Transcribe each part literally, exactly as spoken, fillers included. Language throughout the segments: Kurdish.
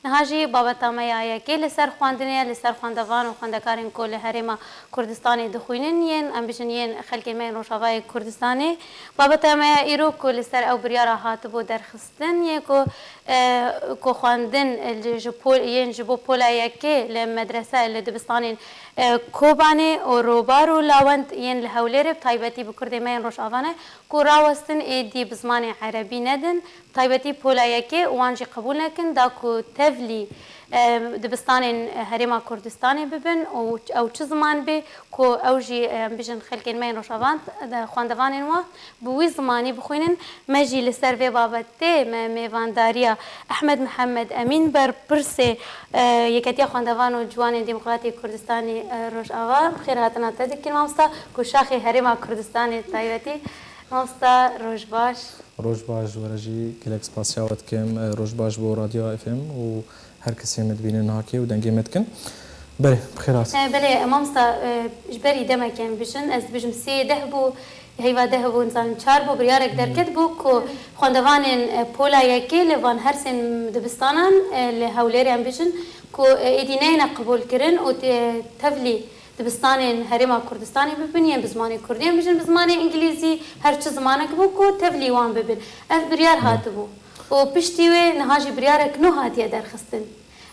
Niha jî babeta me ya yekê li ser xwendinê ye, li ser xwendevan û xwendekarên ku li Herêma Kurdistanê dixwînin, yên, em bijin, yên xelkê me yên Rojavayê Kurdistanê. Babeta me ya îro ku li ser ew biryara hatibû derxistin, yê ku, e, ku xwendin li, ji pol, yên ji bo pola yekê li medrese, li dibistanên, e, Kobanê û Robar û Lawend yên li Hewlêrê, bi taybetî bi Kurdê me yên Rojava ne, ku rawestin êdî bi zimanê erebî nedin, bi taybetî pola yekê, û wan jî qebûl nekin, da ku tevlî, e, dibistanên Herêma Kurdistanê bibin û ew çi ziman bê, ku ew jî, e, em bijin xelkên me yên Rojava, e, xwendevanên wan bi wî zimanî bixwînin. Me jî li ser vê babetê me mêvandariya Ehmed Mihemed Emîn, berpirsê, e, Yeketiya Xwendevan û Ciwanên Demokratîk Kurdistanê, e, Rojava, bi xêrhatina te dikin, mamosta, ku şaxê Herêma Kurdistanê taybetî. Mamosta, roj baş. Roj baş ji we re jî, gelek spasiya we dikim. E, roj baş bo Radyo F M û her kesê me dibînin niha kê û dengê me dikin. Belê, bi xêr hat. E, belê, mamosta, e, ji berî demekê em bijin, ez dibêjim sê deh bû, heyva deh bû, nizanim çar bû, biryarek derket bû ku xwendevanên, e, pola yekê li van hersên dibistanan, e, li Hewlêrê em bijin ku, e, êdî neyne qebûlkirin û tê-, tevlî dibistanên Herêma Kurdistanê bibin, yên bi zimanê kurdî, em bijin bi zimanê îngilîzî, her çi zimanek bû ku tevlî wan bibin. Ev biryar hatibû. Û piştî wê niha jî biryarek nû hatiye derxistin.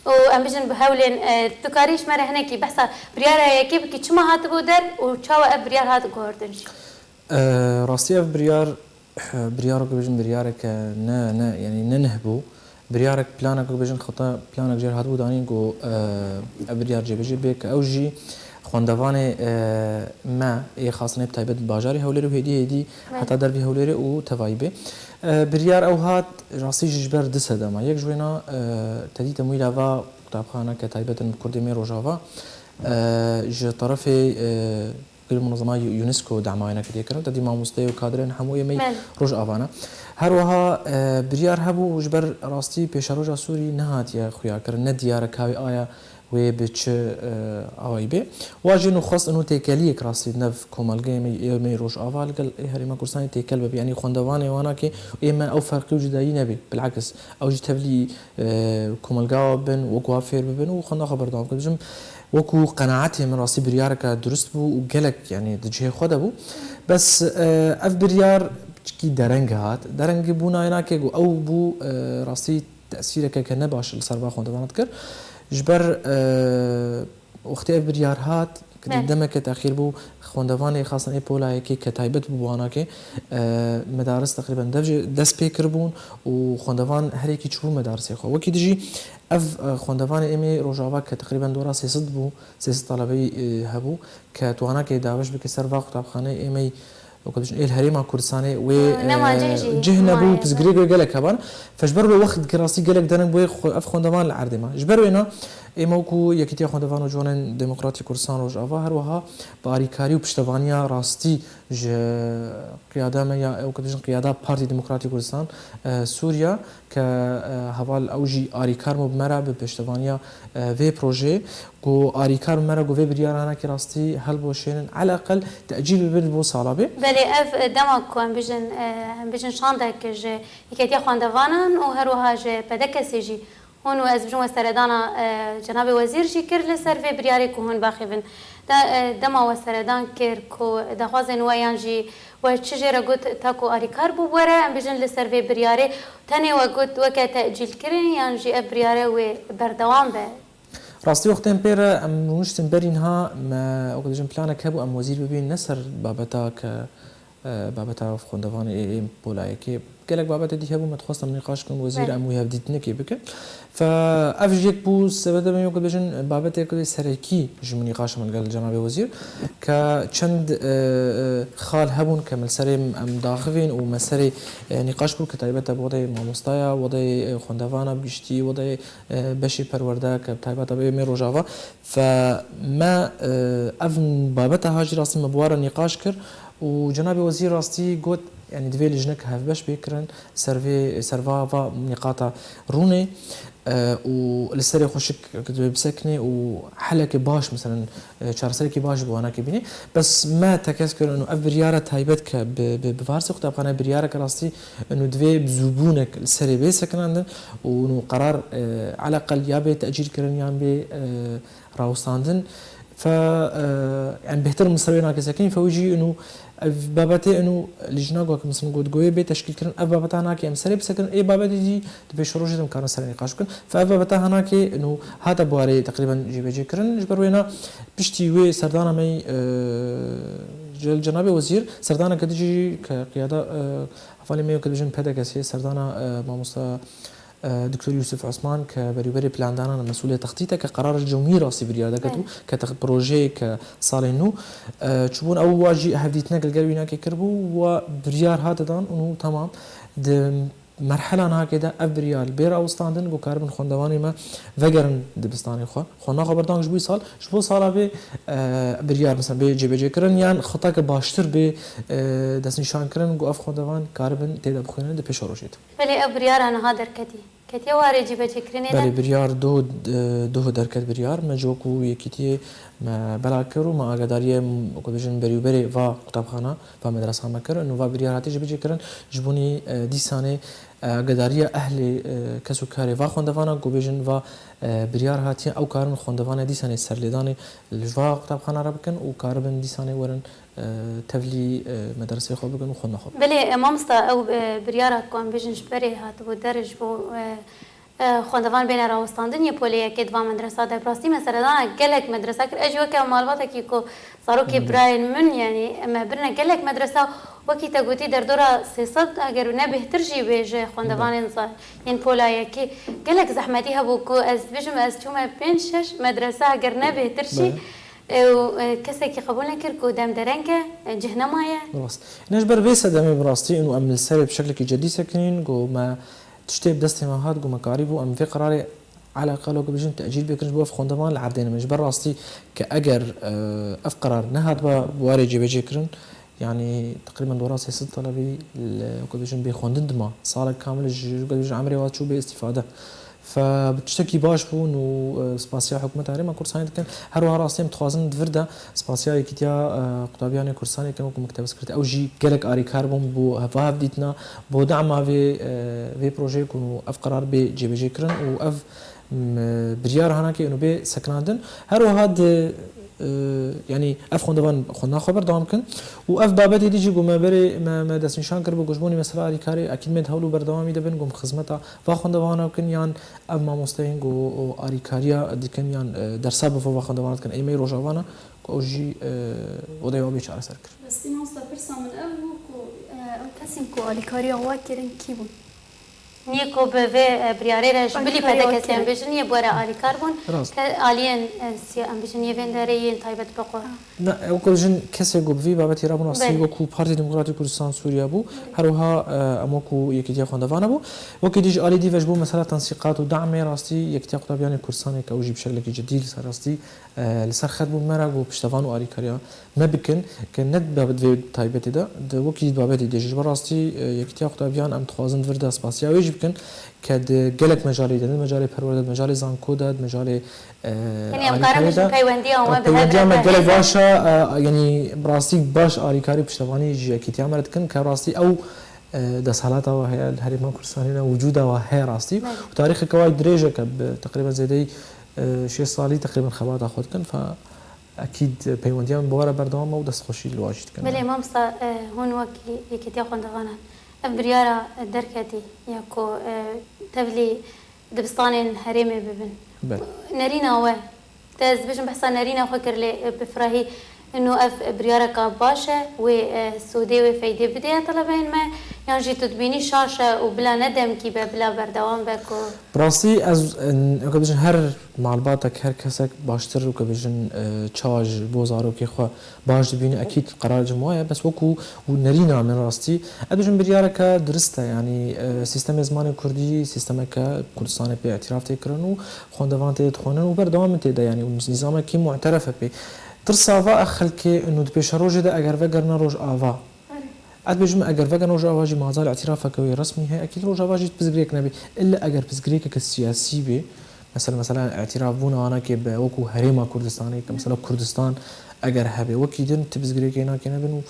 Û em bijin bi hewlên, e, tu karî ji me re hinekî behsa biryara yekê bikî, çima hatibû der û çawa ev biryar hat guhertin jî? E, rastî ev biryar, biryar weke bêjin biryareke ne, ne, yanî ne neh bû. Biryarek, planek weke bêjin xeta planek jêr hatibû danîn ku, e, ev biryar cêbicî bê, ke ew jî xwendevanê, e, me ê xasinê bi taybet bi bajarê Hewlêrê û hêdî hêdî heta dervî Hewlêrê û tevayî bê. E, biryar ew hat rastî jî ji ber du sedema. Yek ji wêna, e, te dî temwîla va qutabxaneke taybet in bi Kurdê me Rojava, e, ji terefê, e, Gel munezema UNESCO dema wêne kiriye kirin, te dî mamosteyê û kadrên hemû yê me Rojava ne. Her wiha, e, biryar hebû ji ber rastî pêşeroja Sûrî nehatiye xuyakirin, ne diyar e ka wê aya wê bi çi, e, awayî bê. Wa jî nû xwest û nû têkeliyek rastî nav komelgeyê me, ê me Rojava li gel ê Herêma Kurdistanê têkel bibe. Yanî xwendevanê wana kê ê me ew ferqî û cudayî nebê. Bilekis, ew jî tevlî, e, komelga wa bin, wek wa fêr bibin û xwenda xwe berdewam bikin. Bijim, Wekû qenaetê min rastî biryareke durist bû û gelek, yanî di cihê xwe de bû. Bes, e, ev biryar çikî dereng hat. Dereng bûna yena kê ku ew bû, e, rastî tesîreke ke ne baş li ser va xwendevana dikir. Ji ber, e, wextê ev biryar hat, demeke texîr bû, xwendevanê xasan ê pola yekê ke taybet bû wana kê, e, medaris teqrîben dev jî dest pê kiribûn û xwendevan herêkî çûbû medarisê xwe. Wekî dijî Ev, e, xwendevanê êmê Rojava ke teqrîben dora sê sed bû, sê sed talebeyî, e, hebû, ke tu wana kê dawiş bike ser va qutabxaneyê êmey, weke dijin êl Herêma Kurdistanê wê, e, cih nebû, pirsgirêk wê gelek heban. Fe ji ber wê wext ki rastî gelek dereng bûye xwe-, ev xwendevan li erdê ma. Ji ber wêna ême wekû Yekîtiya Xwendevan û Ciwanên Demokratîk Kurdistan Rojava her wiha bi arîkarî û piştevaniya rastî ji qiyada me ya, weke dijin qiyada Partî Demokratîk Kurdistan, e, Sûriya, ke, e, heval ew jî arîkar bû bi me re bi pêştevaniya, e, vê projeyê, ku arîkar bi me re ku vê biryara hinekî rastî helboşênin, eleqel tecîl bibin bo sala bê. Belê, ev, e, dema ku em bijin, e, em bijin şandek ji Yeketiya Xwendevanan û her wiha ji P D K S'ê jî hûn û ez bijin we seredana, e, Cenabê Wezîr jî kir li ser vê biryarê ku hûn baxivin. De, e, dema we seredan kir ku daxwazên we yan jî we çi jê re got ta ku arîkar bû, were, em bijin li ser vê biryarê, tenê we got weke tecîlkirin yan jî ev biryare wê berdewam be? Rastî wextên pê re em rûniştin berî niha me, weke dijin planek hebû em wezîr bibîn ne ser babeta ke, e, babeta xwendevanê ê, ê polayekê. Gelek babetê dî hebû me dixwest em nîqaş bikin, wezîr em wî hevdîtinekê bikin. Fe ev jî yek bû sebebe me, weke bêjin, babeteke serekî ji min nîqaşa min gel Cenabê Wezîr, ke çend, e, e, xal hebûn ke min li serê em daxivîn û me serê, e, nîqaş bû ke taybet e bi wedeyê mamostaya, wedeyê, e, xwendevana bi giştî, wedeyê, e, beşê perwerde ke taybet e bi êmê Rojava. Fe me, e, ev babeta ha jî rastî me bi wa re nîqaş kir û Cenabê Wezîr rastî got, yanî divê lijnek hevbeş bê kirin ser vê, ser va, va nîqata rûnê. e, û li serê xwe şik divê bisekinê û helekê baş, meselen, e, çareserekî baş bi wanakê bînê. Bes me tekez kir û ev biryara taybet ke bi, bi, bi varsê xwe, tabxane biryareke rastî û divê bi zûbûnek li serê bê sekinandin û û qerar, e, eleqel ya bê tecîl kirin yan bê, e, rawestandin. Fe, e, yani bêhtir min ser wê nake sekinî, fe wî jî û ev babetê û lijna ku, ke min got, goyê bê teşkîl kirin, ev babeta nake em serê bisekirin, ê babetê jî di pêşerojê de em karin serê nîqaş bikin. Fe ev babeta hanakê û hate bi warê teqrîben cîbecê kirin. Ji ber wêna piştî wê serdana me, e, cel cenabê wezîr, serdaneke dijî ke qiyada, e, hevalê me yo ke dibêjin P D K S, serdana, e, mamosta, e, Doktor Yusuf Osman ke berîberê plandanan e, mesûlê textît e, ke qerar cumhî rastî biryar deket û Evet. ke tex-, projeyê ke salên nû, e, çûbûn ew wa jî hevdîtinek li gel wî nake kiribû, wa biryar hate dan û tamam di merhela nihakê de ev biryar bê rawestandin ku karibin xwendevanê me vegerin dibistanê xwe. Xwendina xwe berdewam ji bo sal, ji bo sala bê, e, biryar, mesela, bê cêbecê kirin yan xiteke baştir bê, e, destnîşan kirin ku ev xwendevan karibin tê de bixwînin di pêşerojê de. Belê ev biryara niha derketî. Ketiye warê cîbecêkirinê de? Belê, biryar doh, e, doh derket biryar. Me ji wekû yekîtiyê me bela kir û me agadariyê, wekû bêjin, berîwberê va qutabxana, va medresa me kir. Û va biryar hatiye cîbecêkirin. Ji bo nî, e, dîsanê, e, agadariya ehlê, e, kes û karê va xwendevana, wekû bêjin, va, e, biryar hatiye, ew karin xwendevanê dîsanê serlêdanê li va qutabxana re bikin û karibin dîsanê werin e, tevlî, e, medreseyê xwe bikin û xwendina xwe bikin. Belê, e, mamosta, ew, e, biryara ku em bêjin ji berê hatibû der ji bo, e, e, xwendevan bêne rawestandin yê polê yekê di van medresa de. Bi rastî me seredana gelek medresa kir. Ez jî weke malbatekî ku zarokê Hı. birayên min, yanî me birine gelek medresa, wekî te gotî derdora sê sed eger ne bêhtir jî bê ji xwendevanên za-, yên pola yekê. Gelek zehmetî hebû ku ez bêjim ez çûme pênc şeş medresa eger ne bêhtir jî. Belê. E, û, e, kesekî qebûl nekir ku dem dereng e, e, cih nemaye. Rast. Îne ji ber vê sedemê bi rastî û em li serê bi şeklekî cedî sekinîn, ku me tiştê bi destê me hat, ku me karîbû em vê qerarê eleqel ku bêjin tecîl bê kirin, ji bo ev xwendevan li erdê nebe. Ji ber rastî ke eger, e, ev qerar nehatba bi warê cêbecê kirin, yanî teqrîben dora sê sed talebî li, ku bêjin, bê xwendin dima. Salek kamil ji, ku bêjin, emrê wa çû bê îstîfade. Fe bi tiştekî baş bûn û, e, spasiya hikûmeta Herêma Kurdistanê dikin. Her wiha rastî em dixwazin di vir de spasiya Yekîtiya, e, Qutabiyanê Kurdistanê dikin, wekû min te pirs kir. Ew jî gelek arîkar bûn bo heva hevdîtina, bo dema vê, e, vê projeyê ku ev qerar bê cêbecêkirin û ev, m, biryar hanakê û bê sekinandin. Her wiha di, e, yanî ev xwendevan xwendina xwe berdewam kin û ev babetê dî jî ku me berê me, me destnîşan kiribû ku ji bo nî mesela arîkarê, ekîd me di hewl û berdewamî de bin, ku em xizmeta va xwendevana bikin, yan ev mamosteyên ku o arîkariya dikin, yan, e, dersa bi va xwendevana dikin, ê me yê Rojavana, ku ew jî, e, odeyê wa bê çareser kir. Rastî mamosta, pirsa min ev bû ku, e, ew kesên ku alîkariya we kirin kî bûn? Niyê ku bi vê, e, biryarê re ji bilî Alîkariya we P D K S em kirin. bêjin, yê bi we re alîkar bûn. Rast. Ke aliyên, e, siya-, em bêjin, yê vê derê yên taybet bi xwe. Ne, wekî bêjin kesê ku bi vî babetî rabûn rastî Belê. wekû Partî Demokratîk Kurdistan Sûriye bû. Her wiha, e, em wekû Yekîtiya Xwendevana bû. Wekî dî ji alî dî ve ji bo mesela tensiqat û damê rastî Yekîtiya Qutabiyanê Kurdistanê ke ew jî bi şeklekî cidî li ser rastî, e, li ser xet bû me re ku piştevan û alîkariya me bikin, ke ne di babet vê taybetê de, di wekî babetî dî jî. Ji ber rastî, e, Yekîtiya Qutabiyan em dixwazin di vir de spasiya wê jî bikin, ke di gelek mejalê de, di mejalê perwerde, di mejalê zanko de, di mejalê, e, Yanî em alîkarê karin de, bêjin peywendiya me bi hev peywendiya me re gelek heye. baş e, e, yanî bi rastî baş alîkarî piştevanî ji Yekîtiya me re dikin, ke rastî ew, e, desthilata we heye, li Herêma Kurdistanê ne wicûda we heye rastî. Belê. Û tarîxeke wa dirêj e ke bi teqrîben zêdeyî, e, şêst salî teqrîben xebata xwe dikin. Fe ekîd peywendiya me bi we re berdewam e û destxweşî li we jî dikin. Belê, mamosta, e, hûn wekî Yekîtiya Xwendevanan ev biryara derketî ya ku, e, tevlî dibistanên herêmê bibin. Belê. Nerîna we, te ez dibêjim behsa nerîna xwe kir, lê, e, bi firehî û ev biryareka baş e, wê, e, sûdê wê feydê bidê ya telebeyên me, yan jî tu dibînî şaş e û bila ne demkî be, bila berdewam be ku Bi rastî ez, e, weke bêjin her malbatek, her kesek baştir, weke bêjin, e, çawa ji bo zarokê xwe baş dibîne, ekîd qerar ji min wa ye, bes wekû û nerîna min rastî, ez bêjim biryareke dirist e, yanî, e, sîstemê zimanê kurdî, sîstemeke Kurdistanê pê îtiraf tê kirin û xwendevan tê dixwînin û berdewam in tê de, yanî û nîzamekî mu'teref e pê. Tirsa va xelkê û di pêşerojê de eger vegerine Rojava, Ez dibêjim, eger vegerên Rojava jî mazal îtirafeke wê resmî heye, ekîd Rojava jî pirsgirêk nebê. Îlla eger pirsgirêkeke siyasî bê, mesela, mesela îtirafbûna anakê bi wekû Herêma Kurdistanê, ke mesela Kurdistan eger hebe, wekî din ti pirsgirêkê nakê nebin û,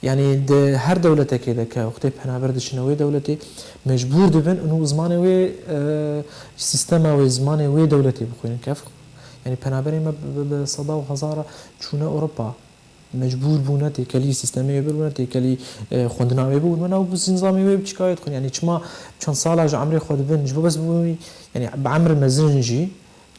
yanî di her dewletekê de ke wextê penaber diçine wê dewletê, mecbûr dibin û zimanê wê, e, sîstema wê, zimanê wê dewletê bixwînin. Ke ev, yanî penaberên me bi, bi, bi seda û hezara çûne Ewropa. Mecbûr bûne têkelî sîstemê wê bibûne, têkelî, e, xwendina wê bibûne, nav bi zînzamê wê bi çikayê dixwin. Yanî çima çend sala ji emrê xwe dibin, ji bo bes bûnî, yanî bi emr mezin jî,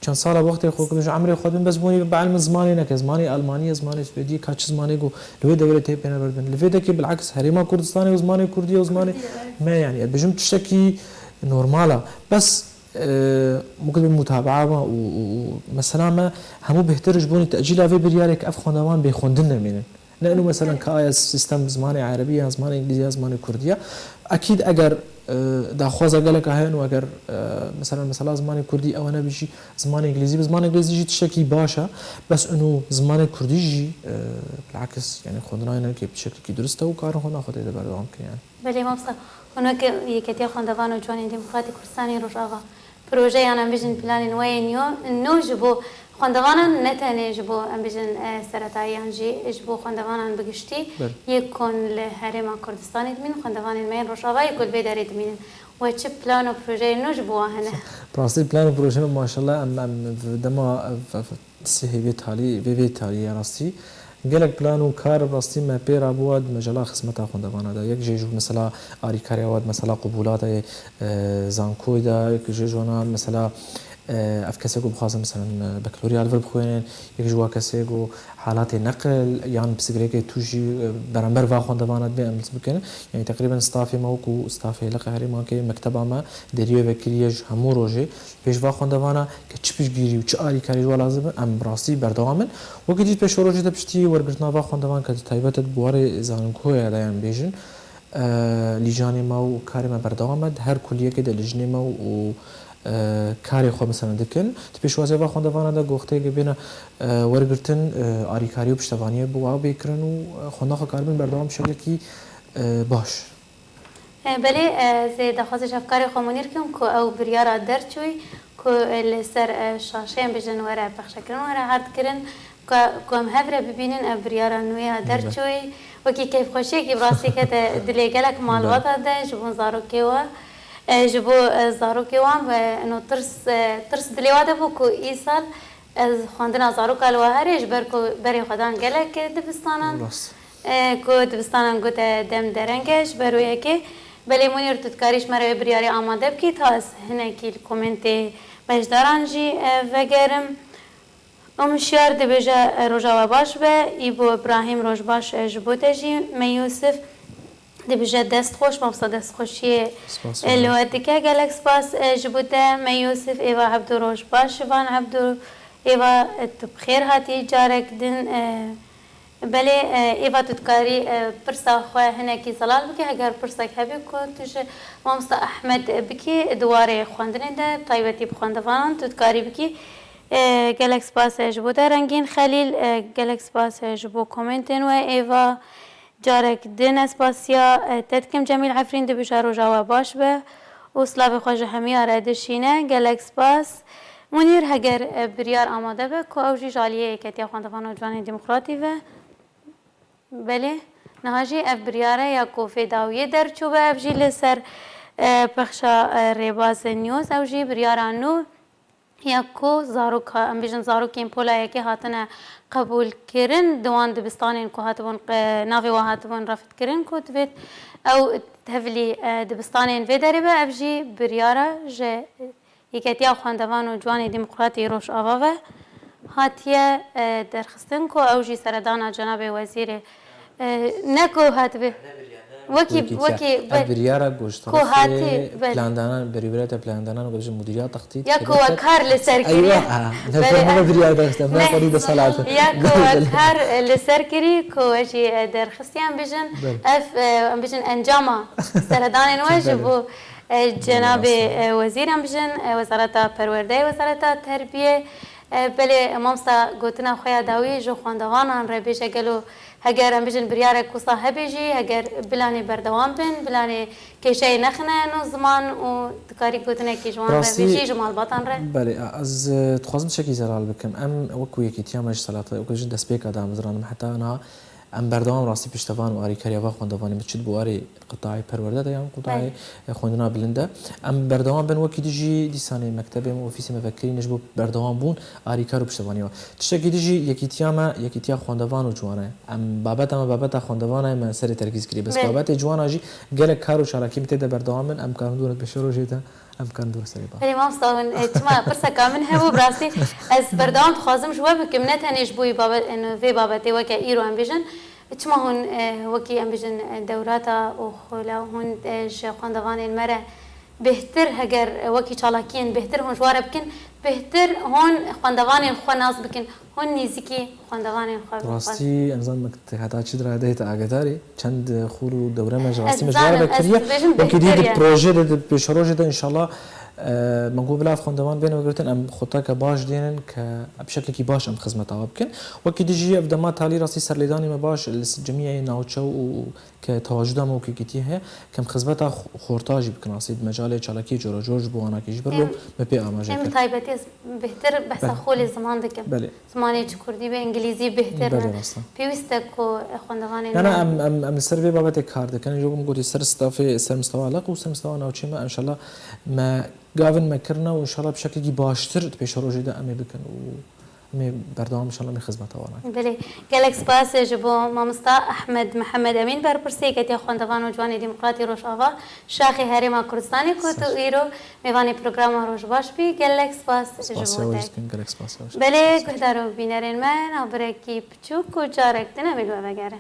çend sala wextê xwe ku ji emrê xwe dibin, bes bûnî bi elm zimanê neke, zimanê Elmanî ye, zimanê Swêdî ye, ka çi zimanê ku li wê dewletê pê neberdin. Li vê dekê bileks Herêma Kurdistanê û zimanê Kurdî ye û zimanê me, yanî, e, bijim tiştekî normal e. Bes, e, mugil bi mutabaa me û, û, û mesela me hemû bêhtir ji bo nî tecîla vê biryarê ke ev xwendevan bê xwendin nemînin. Ne inu, mesela, ka aya sîstem bi zimanê erebî ya zimanê îngilîzî ya zimanê kurdî ya. Ekîd eger, e, daxwaza geleka heye û eger, e, mesela, mesela zimanê kurdî ew nebî jî zimanê îngilîzî, bi zimanê îngilîzî jî tiştekî baş e. Bes inu zimanê kurdî jî, e, bilakis, yanî xwendina wê neke bi şeklekî durist e û karin xwendina xwe tê de berdewam kirin, yanî. Belê, mamosta. Hûn weke Yeketiya Xwendevan û Ciwanên Demokratî Kurdistanê Rojava, projeyan, em bijin planên we yên yo-, nû ji bo xwendevanan, ne tenê ji bo, em bijin, e, seretayiyan jî, ji bo xwendevanan bi giştî, Belê. yê ku li Herêma Kurdistanê dimînin, xwendevanên me yên Rojavayê ku li vê derê dimînin. We çi plan û projeyên nû ji bo wan hene? Bi rastî plan û projeyên me, maşallah, em, em dema, ev, ev, sihê vê talî, vê, vê talî ya rastî. Gelek plan û kar rastî me pê rabûwa di mecala xizmeta xwendevana de. Yek jê ji mesela arîkariya we di mesela qubûla de, e, zankoyê de, yek jê ji wana mesela, e, ev kesê ku bixwazin mesela, e, bakalorya li vir bixwînin, yek ji wa kesê ku halatê neqil yan pirsgirêkê tûj jî, e, beramber va xwendevana dibê em bikin. Yanî teqrîben stafê me wekû stafê Leqa Herêmankê mekteba me deriyê vekirî ye ji hemû rojê. Pêş va xwendevana ke çi piştgirî û çi alîkarî ji we lazim in, em bi rastî berdewam in. Wekî dît pêşerojê de piştî wergirtina va xwendevan ke di taybet e di buwarê zankoya de em bêjin, e, lîjanê me û karê me berdewam e. Di her kuliyekê de lijnê me û, e, karê xwe mesela dikin. Di pêşwazê va xwendevana de goxteyeke bêne, e, wergirtin, e, alîkarî û piştevaniyê bi wa bê kirin û, e, xwendina xwe karibin berdewam bi şeklekî, e, baş. E, belê, e, ez ê daxwazê ji hevkarê xwe Munîr kim ku ew biryara derçûyî ku, e, li ser, e, şaşeyên bijin were pexşekirin, were erdkirin, ku, ku em hev re bibînin ev biryara nû ya Belê. derçûyî. Wekî keyfxweşiyekî bi rastî kete dilê gelek malbata de ji bo zarokê we, e, ji bo, e, zarokê wan ve ino tirs, e, tirs dilê wa de bû ku îsal Ez xwendina zaroka li we herê ji ber ku berê xwe dan gelek dibistanan, Rast. e, ku dibistanan gote dem dereng e, ji ber wê yekê. Belê Munîr, tu dikarî ji me re wê biryarê amade bikî, ta ez hinekî li komentê beşdaran jî, e, vegerim. Û Mişyar dibêje, e, roja we baş be, Îbo Îbrahîm, roj baş, e, ji bo te jî, me Yûsif. Dibêje dest xweş, mamosta destxweşiyê Spas, e, li we dike. Gelek spas, e, ji bo te, me Yûsif, Êva Ebdo, roj baş, Şivan Ebdo, Êva, e, tu bi xêr hatî carek din, e, belê, e, Êva tu dikarî, e, pirsa xwe hinekî zelal bikî, heger pirsek hebî ku tu ji mamosta Ehmed, e, bikî, di warê xwendinê de, bi taybetî bi xwendevanan tu dikarî bikî. E, gelek spas, e, ji bo te Rengîn Xelîl, e, gelek spas, e, ji bo komentên we Êva. Carek din ez spasiya, e, te dikim Cemîl Efrîn, dibêje roja we baş be û silavê xwe ji hemiya re dişîne. Gelek spas. Munîr, heger, e, biryar amade be ku ew jî ji aliyê Yeketiya Xwendevan û Ciwanên Demokratî ve. Belê, niha jî ev biryar e ya ku vê dawiyê derçûbe, ev jî li ser, e, pexşa, e, Rêbaz News, ew jî biryara nû. Ya ku zarok ha-, em bêjin zarokên pola yekê hatine qebûlkirin, di wan dibistanên ku hatibûn qe-, navê wan hatibûn refdkirin ku divêt ew tevlî, e, dibistanên vê derê be, ev jî biryara ji Yeketiya Xwendevan û Ciwanê Demokratî Rojava ve hatiye, e, derxistin ku ew jî seredana cenabê wezîrê, e, ne ku hatibê. Wekî, Wekî wekî, çi? Ev be-, biryara ku ji ku terefê hatî, be- plandanan, berî wîrete plandanan ku ji mudîriya textît, Ya ku we kar li ser kiriye. Eywa, ha, ne Belê, forma biryar derxiste, me ne, xwedî desalat. Ya ku we kar, e, li ser kirî, ku we jî, e, derxistiyan bijin, Belê. ev, e, em bijin encama seredanên we ji Belê. bo, e, cenabê, Belê. e, wezîr em bijin, e, Wezareta Perwerdeyê, Wezareta Terbiyê, E, belê, mamosta, gotina xwe ya dawî ji xwendevanan re bêje, gelo heger em bijin biryarek wisa hebe jî, heger bilanê berdewam bin, bilanê kêşeyê nexine nû ziman û dikarî gotinekî ji wan re Rastî, bêjî, ji malbatan re? Belê, ez, e, dixwazim tiştekî zelal bikim. Em wekî yekîtiya me ji selata, wekî ji destpêka de em diziranim, heta niha em berdewam rastî piştevan û alîkariya van xwendevanê, min çi di buwarê qitayê perwerde de yan qitayê Belê. xwendina bilind de. Em berdewam bin, wekî dî jî dîsanê mektebê me, ofîsê me vekirîne ji bo berdewam bûn alîkar û piştevaniya wan. Tiştekî dî jî yekîtiya me, yekîtiya xwendevan û ciwan e. Em babeta me, babeta xwendevan e, me serê terkîz kiriye. Bes Belê. babetê ciwana jî gelek kar û çalakî min tê de berdewam bin, em karin dûrin pêşerojê de, em karin dûrin serê ba. Belê, mamosta, hûn, e, çima pirseka min hebû, bi rastî ez berdewam dixwazim ji we bikim, ne tenê ji bo wî babet, eno, vê babetê, weke îro em bêjin, çima hûn, e, wekî em bêjin, e, dewrata û xwela hûn, e, ji xwendevanên me re bêhtir, heger, e, wekî çalakiyên bêhtir hûn ji wan re bikin, bêhtir hûn xwendevanên xwe nas bikin, hûn nêzîkî xwendevanên xwe bin. Rastî, em zanin heta çi dirayê de heta agadarî, çend xûr û dewre me ji rastî Ez me ji wan re zanim, ez vekiriye. dibêjim Wekî dî bêhtir di ye. projê de, di pêşerojê de înşallah, e, me got bila ev xwendevan bêne vegirtin, em xweteke baş dênin ke bi şeklekî baş em xizmeta we bikin. Wekî dî jî ev dema talî rastî serlêdanê me baş li s-, cemiyê navçe û ke tewacuda me wekî yekîtiyê heye, ke em xizmeta xo-, xorta jî bikin, rastî di mecalê çalakiyê coracor ji bo wana kê jî bir Em, me pê amaje em kir. taybetî ez bêhtir behsa Belê. xolê ziman dikim. Belê. Zimanê çi kurdî be, îngilîzî bêhtir Belê, me. rast e. Pêwîst e ku xwendevanên Na, na, me em, em, em li ser vê babetê kar dikin. Ji bo min gotî ser stafê, ser mistewa eleq û ser mistewa navçeyê me, înşallah me gavin me kirine û înşallah bi şeklekî baştir di pêşerojê de em ê bikin û em ê berdewam înşallah em ê xizmeta wan nakin. Belê. Gelek spas ji bo mamosta Ehmed Mihemed Emîn, berpirsê Yekîtiya Xwendevan û Ciwanê Demokratî Rojava, Şaxê Herêma Kurdistanê, ku tu Spas. îro mêvanê programa Roj Baş bî. Gelek spas ji Spasiya bo we te. jî dikin, gelek spasiya we jî. Belê, Spas. guhdar û bînerên me, navbirekî piçûk û carek din em ê li we vegerin.